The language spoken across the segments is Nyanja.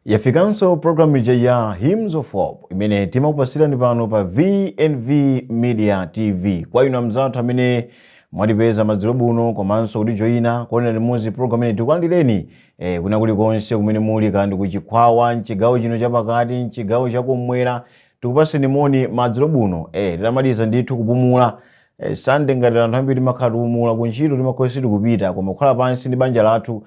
Yafikanso programu ija ya Hymns of Hope imene timakupasirani pano pa VNV Media TV. Kwa inu amzathu amene mwatipeza madzulo buno komanso kutijoyina kuonera limodzi programu imene tikulandireni kuna kulikonse kumene muli, kandi kuchikhwawa, mchigawo chino chapakati, mchigawo chakumwera, tikupaseni moni madzulo buno. Titamaliza ndithu kupumula Sunday, ngati anthu ambiri timakhala tikupumula kuntchito, timakhala sitikupita, koma kukhala pansi ndi banja lathu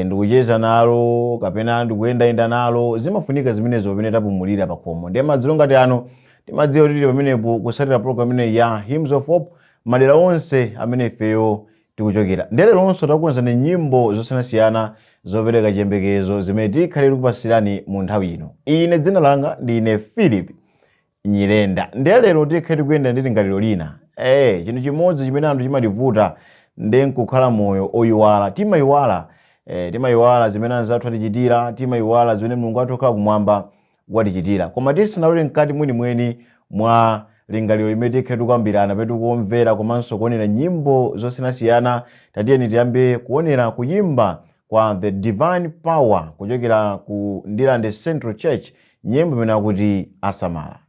ndikucheza nalo kapena ndikuyendayenda nalo, zimafunika zimenezo pamene tapumulira pakhomo. Ndiye madzulo ngati ano timadziwa kuti tili pamenepo kusatira program imeneyi ya Hymns of Hope madera onse amene ifeyo tikuchokera. Ndiye leronso takukonzani nyimbo zosiyanasiyana zopereka chiyembekezo zimene tikhale tikupasirani mu nthawi ino. Ine dzina langa ndine Philip Nyirenda. Ndiye lero tikhale tikuyenda ndi lingaliro lina. Chinthu chimodzi chimene anthu chimativuta ndi nkukhala moyo oyiwala. Timayiwala, timayiwala zimene anzathu atichitira, timayiwala zimene Mulungu wathu okhala kumwamba watichitira. Koma tisanalowe mkati mwenimweni mwa lingaliro limene tikhale tikukambirana pamene tikumvera komanso kuonera nyimbo zosiyanasiyana, tatiyeni tiyambe kuonera kuyimba kwa The Divine Power kuchokera ku Ndirande Central Church, nyimbo imene akuti Asamala.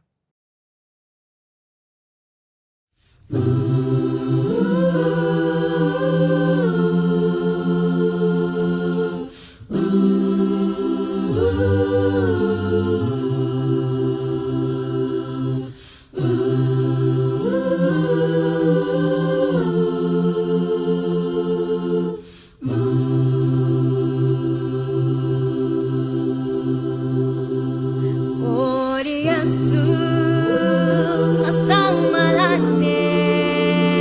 Kodi Yesu asamala ine.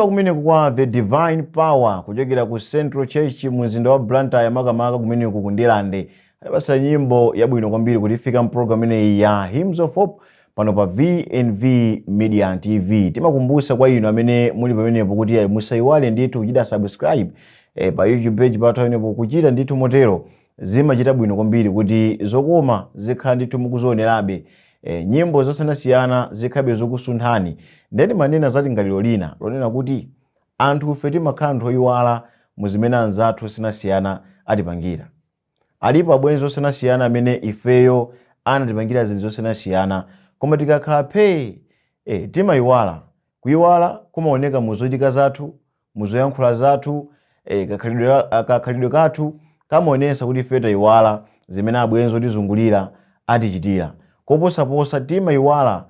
Kuimba kumeneku kwa The Divine Power kuchokera ku Central Church mu mzinda wa Blantyre, makamaka kumeneku ku Ndirande, adapasa nyimbo yabwino kwambiri kuti ifika mpulogalamu imeneyi ya Hymns of Hope pano pa VNV Media TV. Timakumbutsa kwa inu amene muli pamenepo kuti ayi, musayiwale ndithu kuchita subscribe pa YouTube page pathu pamenepo. Kuchita ndithu motero zimachita bwino kwambiri kuti zokoma zikhala ndithu mukuzionerabe, nyimbo zosiyanasiyana zikhabe zokusunthani. Ndeni manena za lingaliro lina lonena kuti anthu ife timakhala anthu oyiwala mu zimene anzathu osiyanasiyana atipangira. Alipo abwenzi osiyanasiyana amene ifeyo anatipangira zinthu zosiyanasiyana, koma tikakhala phee, timayiwala. Kuyiwala kumaoneka mu zochitika zathu, mu zoyankhula zathu, kakhalidwe kathu kamaonesa kuti ife tayiwala zimene abwenzi otizungulira atichitira. Koposaposa timayiwala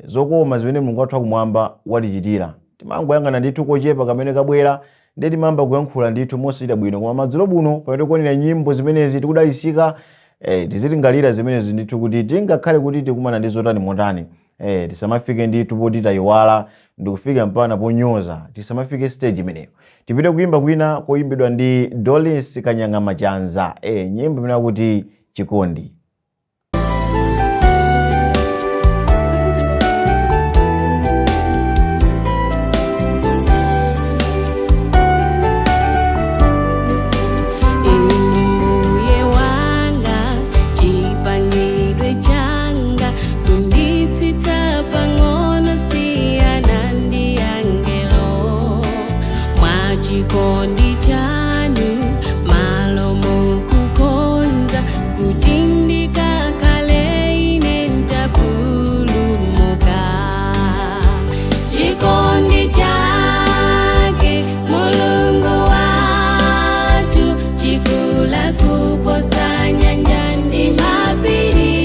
zokoma zimene Mulungu wathu akumwamba watichitira. Timangoyang'ana ndithu kochepa kamene kabwera, ndiye timayamba kuyankhula ndithu mosachita bwino. Koma madzulo buno pamene tikuonera nyimbo zimenezi, tikudalisika, tizilingalira zimenezi ndithu kuti tingakhale kuti tikumana ndi zotani motani, tisamafike ndithu poti tayiwala ndikufika mpaka ponyoza. Tisamafike stage imeneyo. Tipite kuimba kwina koyimbidwa ndi Doris Kanyang'ama Chanza, nyimbo imene akuti Chikondi. Inu Mbuye wanga, chipangidwe changa, kunditsitsa pang'ono siyana ndi angelo. Mwachikondi chanu malo mukukonza kuti ndikakhale ine ntapulumuka. Chikondi chake Mulungu wathu chikula kuposa nyanja ndi mapiri.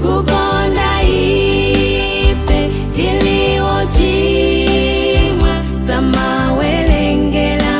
Kukonda ife tili ochimwa, samawerengera.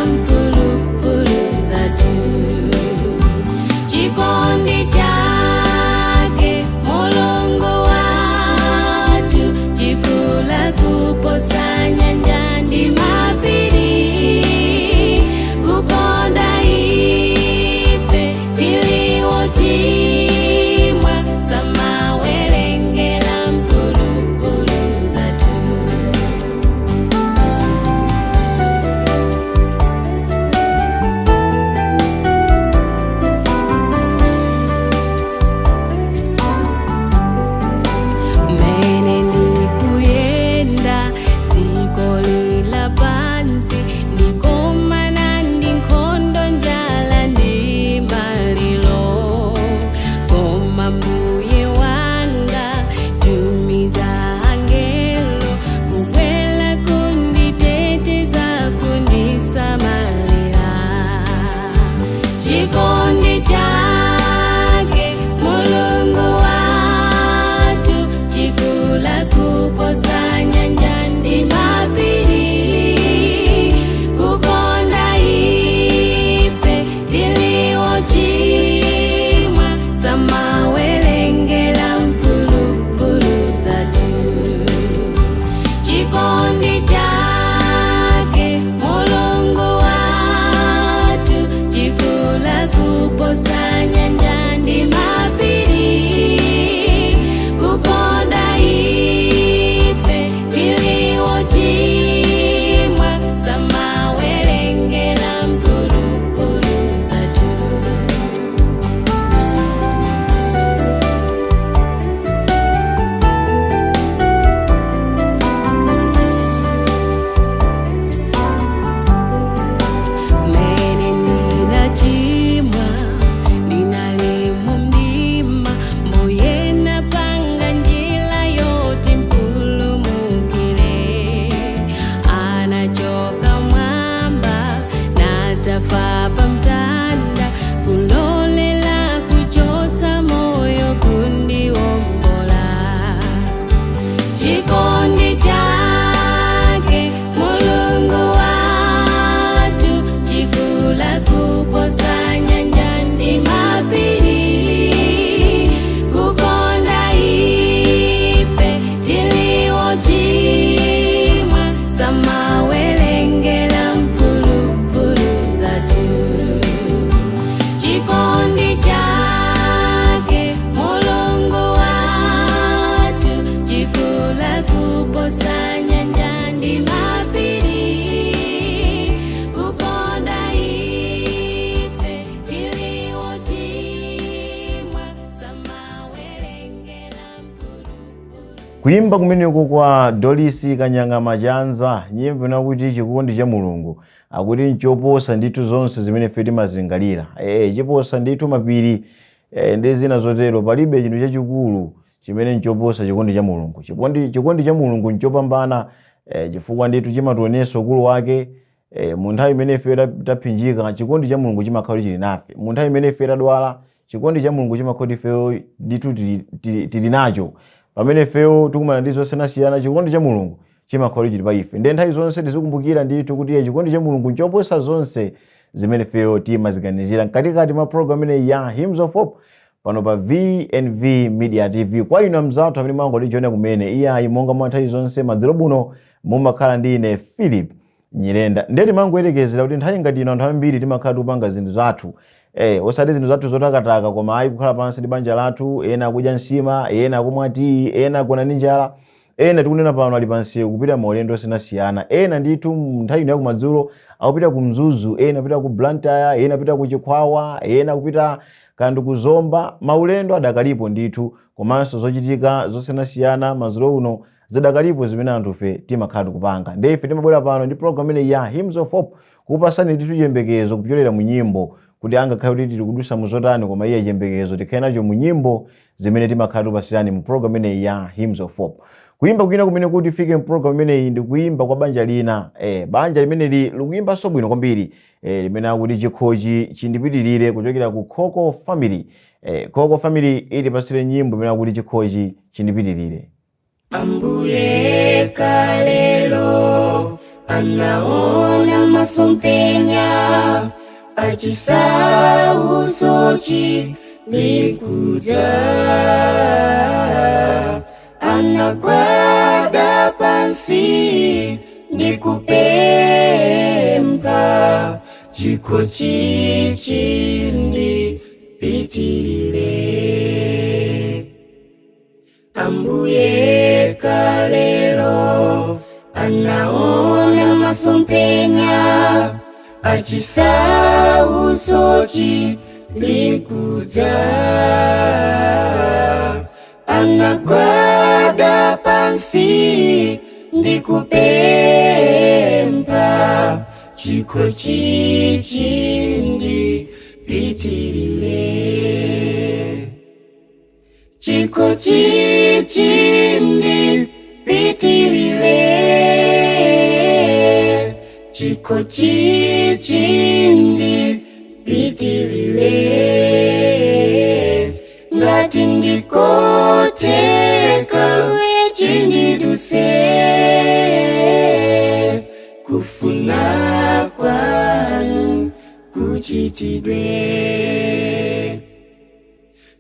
Kuimba kumeneko kwa Doris Kanyanga Machanza, nyimbo nakuti "Chikondi cha Mulungu", akuti nchoposa ndithu zonse zimene ife timazingalira. Chiposa ndithu mapiri ndi zina zotero. Palibe chinthu chachikulu chimene nchoposa chikondi cha Mulungu. Chikondi cha Mulungu nchopambana, chifukwa ndithu chimationetsa ukulu wake. Mu nthawi imene ife taphinjika, chikondi cha Mulungu chimakhala chili nafe. Mu nthawi imene ife tadwala, chikondi cha Mulungu chimakhala kuti ifeyo ndithu tili nacho. Pamene ifeyo tikumana ndi zosiyanasiyana, chikondi cha Mulungu chimakhala chili pa ife. Ndiye nthawi zonse tizikumbukira ndithu kuti chikondi cha Mulungu nchoposa zonse zimene ifeyo timaziganizira. Mkatikati mwa program imeneyi ya Hymns of Hope pano pa VNV Media TV, kwa inu amzathu amene mwangotijoina kumene, iyayi, monga mwa nthawi zonse madzulo buno mumakhala ndi ine Philip Nyirenda. Ndiye timangoyerekezera kuti nthawi ngati ino anthu ambiri timakhala tikupanga zinthu zathu, osati zinthu zathu zotakataka, koma ayi, kukhala pansi ndi banja lathu, ena akudya nsima, ena akumwa tiyi, ena agona ndi njala, ena tikunena pano ali pansewu kupita maulendo osiyanasiyana, ena ndithu nthawi ino yakumadzulo akupita ku Mzuzu, ena apita ku Blantyre, ena apita ku Chikwawa, ena kupita kandi ku Zomba. Maulendo adakalipo ndithu, komanso zochitika zosiyanasiyana madzulo uno zidakalipo zimene anthufe timakhala tikupanga. Ndiye ife timabwera pano ndi program imeneyi ya Hymns of Hope kupasani ndithu chiyembekezo kupyolera mu nyimbo, kuti angakhale kuti tili kudusa muzotani, koma iye chiyembekezo tikhale nacho mu nyimbo zimene timakhala tikupasirani mu program imeneyi ya Hymns of Hope. Kuyimba kwina kumene kuti ifike mu imeneyi ndi kuyimba kwa banja lina, banja limeneli likuyimbanso bwino kwambiri, limene akuti "Chikhochi Chindipitirire", kuchokera ku Coco Family. Coco Family ilipasire nyimbo imene akuti "Chikhochi Chindipitirire". Ambuye kalelo anaona masomphenya achisautsochi likudza, anagwada pansi ndikupempha chikho chichindipitirire. Ambuye kalelo anaona masomphenya achisautsochi likudza, anagwada pansi ndikupempha chikho chichindipitirire. Chikho chichindipitirire, chikho chichindipitirire, ngati ndikoteka chindidutse, kufuna kwanu kuchitidwe.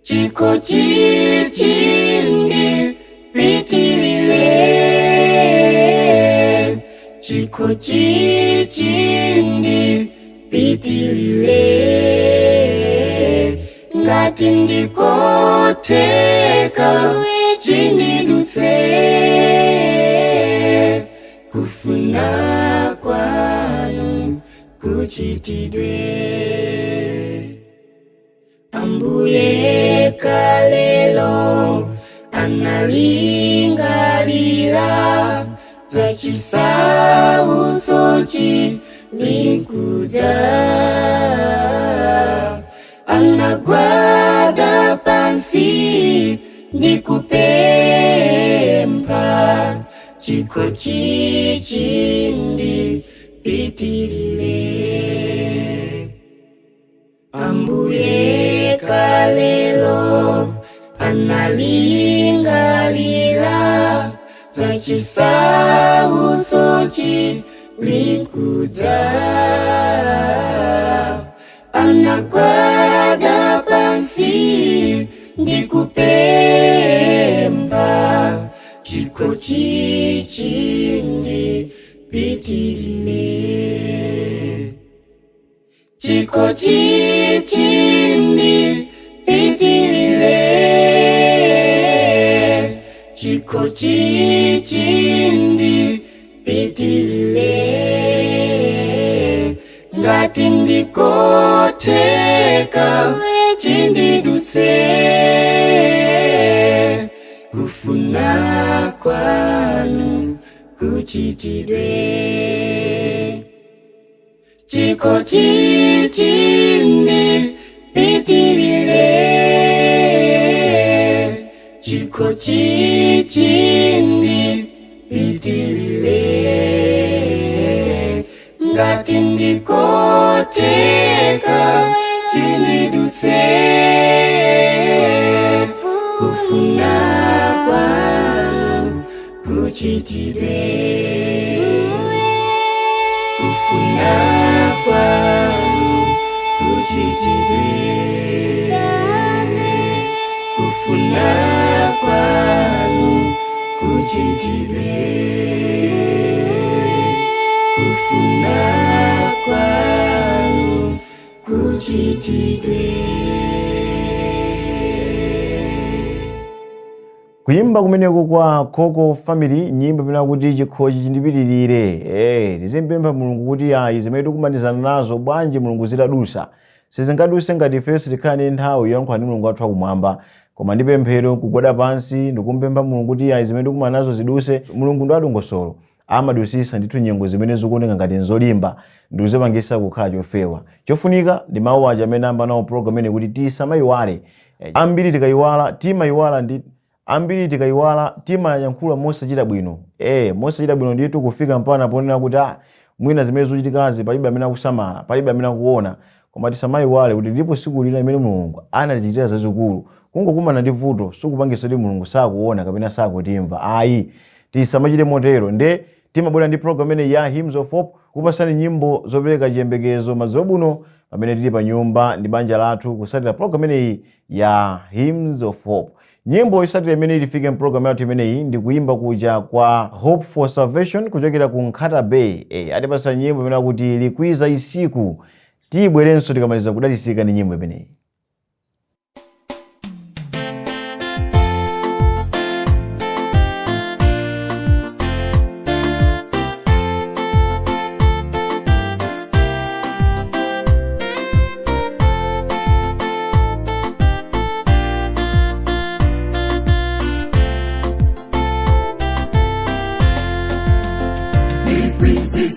Chikho chichindipitirire, chikho chichindipitirire, ngati ndikoteka chindidutse, kufuna kwanu kuchitidwe. Ambuye kalelo analingalira za chisautsochi likudza, anagwada pansi ndikupempha chikho chichindipitirire. Ambuye kalelo analingalira za chisautsochi likudza, anagwada pansi ndikupempha chikho chichindipitirire. Chikho chichindipitirire, chikho chichindipitirire, ngati ndikoteka chindidutse, kufuna kwanu kuchitidwe. Kufuna kwanu kuchitidwe. Chikho chichindi pitilile, chikho chichindi pitilile, ngati ndikoteka chiniduse, kufuna kwanu kuchitidwe, kufuna kwanu kuchitidwe, kufuna kwanu kuchitidwe, kufuna kwanu kuchitidwe. Kuyimba kumeneko kwa Coco Family, nyimbo imene akuti chikhochi chindipitirire. Tizimpempha Mulungu kuti ayi, zimene tikumanizana nazo bwanji Mulungu zitadusa. Sizingaduse ngati ifenso tikhala ndi nthawi yoyankhula ndi Mulungu wathu wakumwamba, koma ndi pemphero, kugwada pansi ndikumpempha Mulungu kuti ayi, zimene tikumana nazo ziduse. Mulungu ndi adongosolo, amadusisa ndithu nyengo zimene zikuoneka ngati nzolimba ndikuzipangisa kukhala chofewa. Chofunika ndi mawu aja amene amba nawo program imene kuti tisamayiwale. Ambiri tikayiwala timayiwala ndi ambiri tikayiwala timayankhula mosachita bwino, mosachita bwino ndithu, kufika mpaka ponena kuti mwina zimene zikuchitikazi palibe amene akusamala, palibe amene akuona. Koma tisamayiwale kuti lilipo siku lina imene Mulungu anatichitira zazikulu. Kungokumana ndi vuto sikupangisa kuti Mulungu sakuona kapena sakutimva, ayi, tisamachite motero. Nde timabwera ndi program imene ya Hymns of Hope, kupasani nyimbo zopereka chiyembekezo madzulo buno pamene tili pa nyumba ndi banja lathu kusatira program imeneyi ya Hymns of Hope. Nyimbo yotsatira imene ilifike mpulogalamu yathu imeneyi ndi kuyimba kuja kwa Hope for Salvation kuchokera ku Nkhata Bay. Atipasa nyimbo imene akuti Likwiza Isiku. Tibwerenso tikamaliza kudalisika ndi nyimbo imeneyi.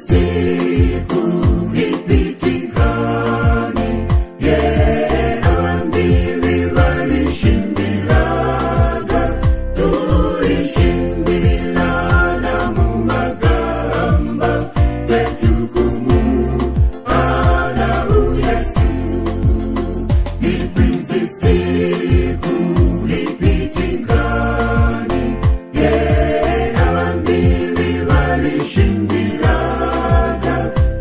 Siku lipitikani, yeah, abambili balishimbilaga, tulishimbilana mumagamba, kwetukumu ana uYesu. Likwizisiku lipitikani, yeah, abambili balishimbilaga,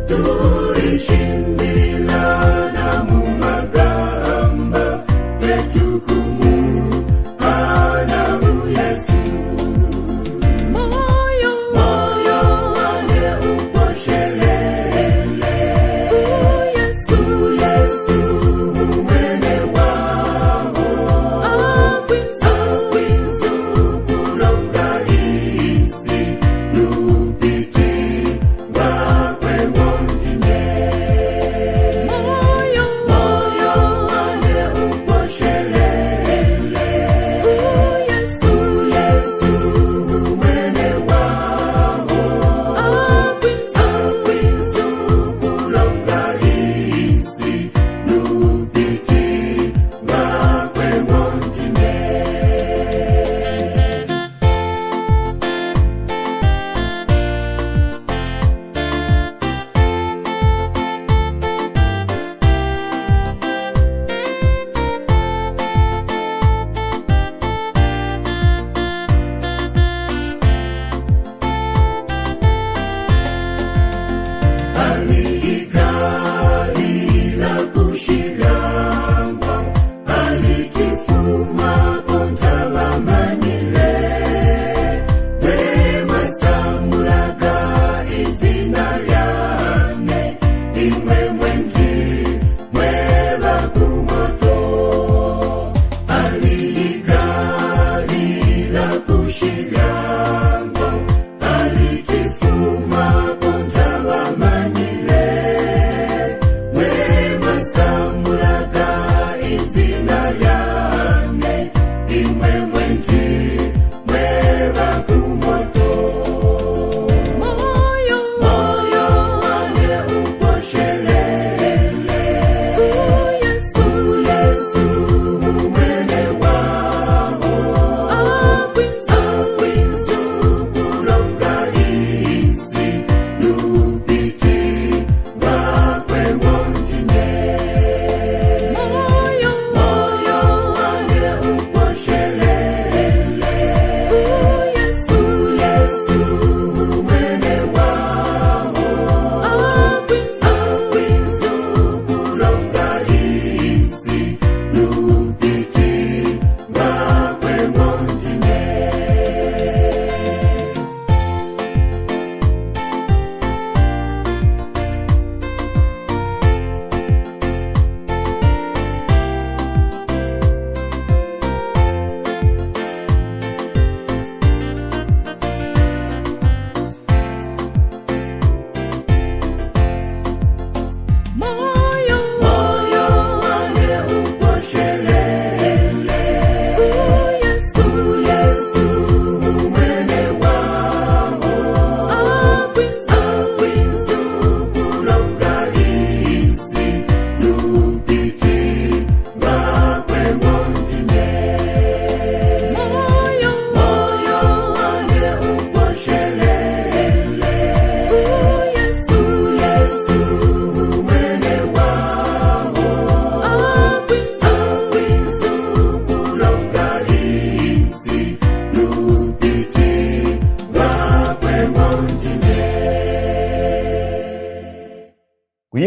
tulishimbilana mumagamba, kwetukumu ana uYesu. Moyo Moyo wane uposhelele, Yesu Yesu mwene waho, akwinzu kulonga isi lupiti wakwe wontinye.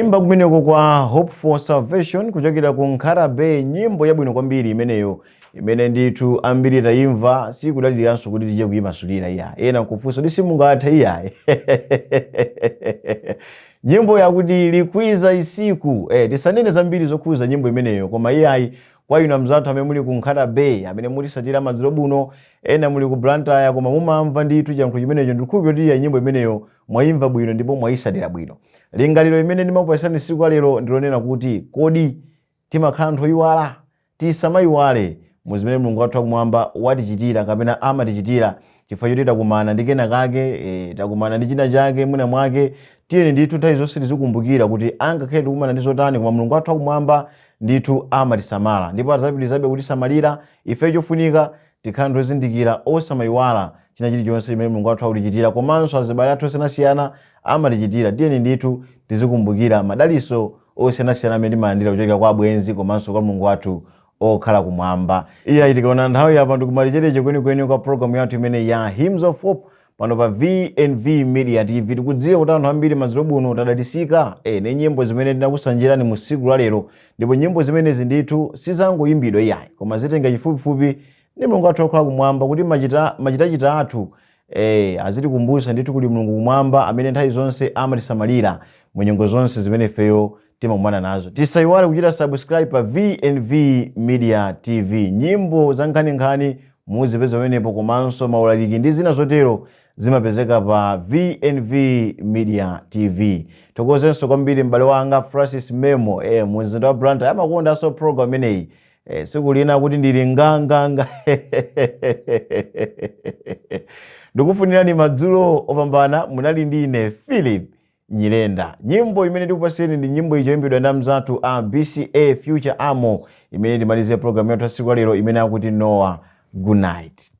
Kuyimba kumeneko kwa Hope for Salvation kuchokera ku Nkhata Bay, nyimbo yabwino kwambiri imeneyo, imene ndithu ambiri tayimva, sikudaliranso kuti tiye kuyimasulira iya. Ena nkufunsa kuti simungathe iyayi. Nyimbo yakuti "Likwiza Isiku". Tisanene zambiri zokhuza nyimbo imeneyo, koma iyayi, kwa inu amzathu amene muli ku Nkhata Bay, amene mutisatira madzulo buno, ena muli ku Blantyre koma mumamva ndithu chiyankhulo chimenecho, ndikukhulupirira kuti iya nyimbo imeneyo mwayimva bwino ndipo mwayisatira bwino. Lingaliro imene ndimakupasani siku lero ndilonena kuti kodi timakhala anthu oyiwala? Tisamayiwale mu zimene Mulungu wathu wakumwamba watichitira kapena amatichitira, chifukwa choti takumana ndi kena kake, takumana ndi china chake mwina mwake. Tiyeni ndithu nthawi zonse tizikumbukira kuti angakhale tikumana ndi zotani, koma Mulungu wathu wakumwamba ndithu amatisamala ndipo adzapitirizabe kutisamalira ife. Chofunika tikhale anthu ozindikira, osamayiwala china chilichonse chimene Mulungu wathu akutichitira komanso azibale athu osiyanasiyana amatichitira. Tiyeni ndithu tizikumbukira madaliso osiyanasiyana amene timalandira kuchokera kwa abwenzi komanso kwa Mulungu wathu okhala kumwamba. Iya, tikaona nthawi apa ndikumalichereche kwenikweni kwa programu yathu imene ya Hymns of Hope pano pa VNV Media TV. Tikudziwa kuti anthu ambiri madzulo buno tadalisika ne nyimbo zimene tinakusanjirani mu siku la lero, ndipo nyimbo zimenezi ndithu sizangoyimbidwa iyayi, koma zitenga chifupifupi ndi Mulungu wathu okhala kumwamba kuti machitachita athu azitikumbutsa ndithu kuli Mulungu kumwamba amene nthawi zonse amatisamalira mu nyengo zonse zimene ifeyo timakumana nazo. Tisayiwale kuchita subscribe pa VNV Media TV. Nyimbo za nkhaninkhani muzipeza pamenepo, komanso maulaliki ndi zina zotero zimapezeka pa VNV Media TV. Thokozenso kwambiri m'bale wanga Francis Memo mu mzinda wa Blantyre, amakondanso program imeneyi. Siku lina kuti ndili nganganga. Ndikufunirani madzulo opambana. Munali ndi ine Philip Nyirenda. Nyimbo imene tikupaseni ndi nyimbo icho yoimbidwa ndi amzathu a BCA Future Amo, imene timalize program yathu ya siku lero, imene akuti "Noah". Good night.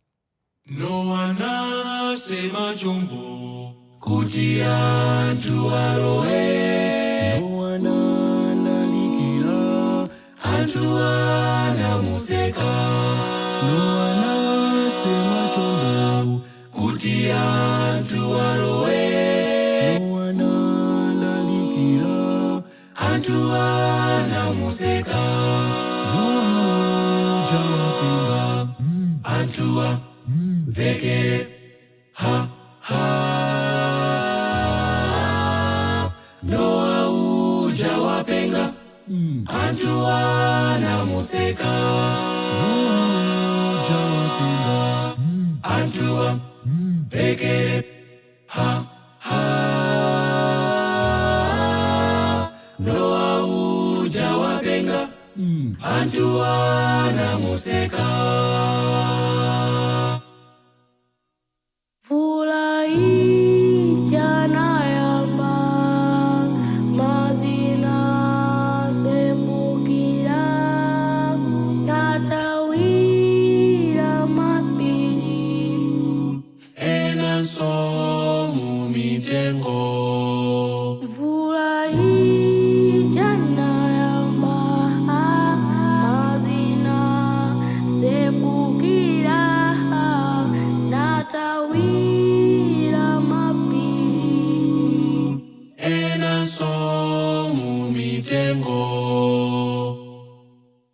Nowa nasema chombo kuti anthu alowe. Nowa nalalikira, anthu anamuseka. Nowa nasema chombo kuti anthu alowe. Nowa nalalikira, anthu anamuseka. Nowa uja wapenga, anthu amvekere ha ha. Nowa uja wapenga, anthu anamuseka. Nowa uja wapenga, anthu amvekere ha ha. Nowa uja wapenga, anthu anamuseka. Mvula ija nayamba, madzi nasefukira, nathawira mapiri. Enanso mumitengo. Mvula ija nayamba, madzi nasefukira, nathawira mapiri. Enanso mumitengo.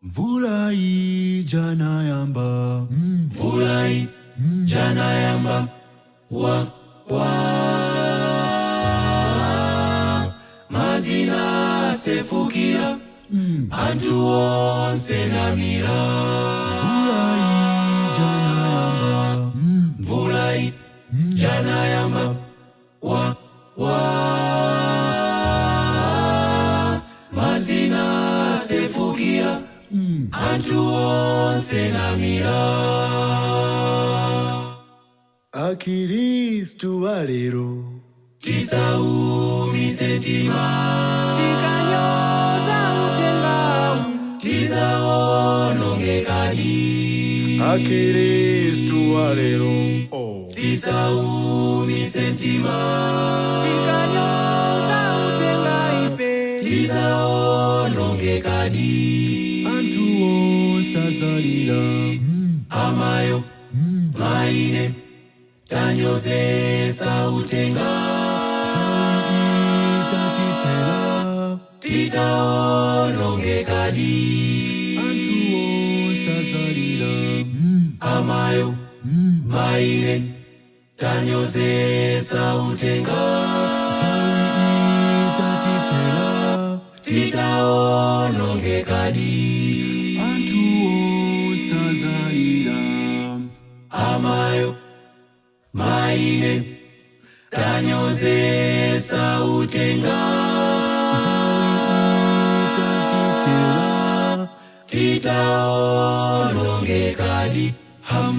Mvula ija nayamba, mvula ija nayamba, wa wa, madzi nasefukira, anthu onse namira. Mvula ija nayamba, mvula ija nayamba, wa wa, madzi nasefukira, anthu onse namira. Akristu alero, tisaumise mtima, tikanyoza utengawu, tizaonongekadi. Akristu alero, oh. Tisaumise mtima, tikanyoza utenga ife, tizaonongekadi. Anthu osazalira, amayo maine tanyozesa utenga. Itatitera. Titaonongekadi. Anthu osazalira. Amayo, maine, tanyozesa utenga. Nthawi itatithera. Titaonongekadi. Anthu osazalira. Amayo, maine, tanyozesa utenga. Itatithera. Titaonongekadi. Ham.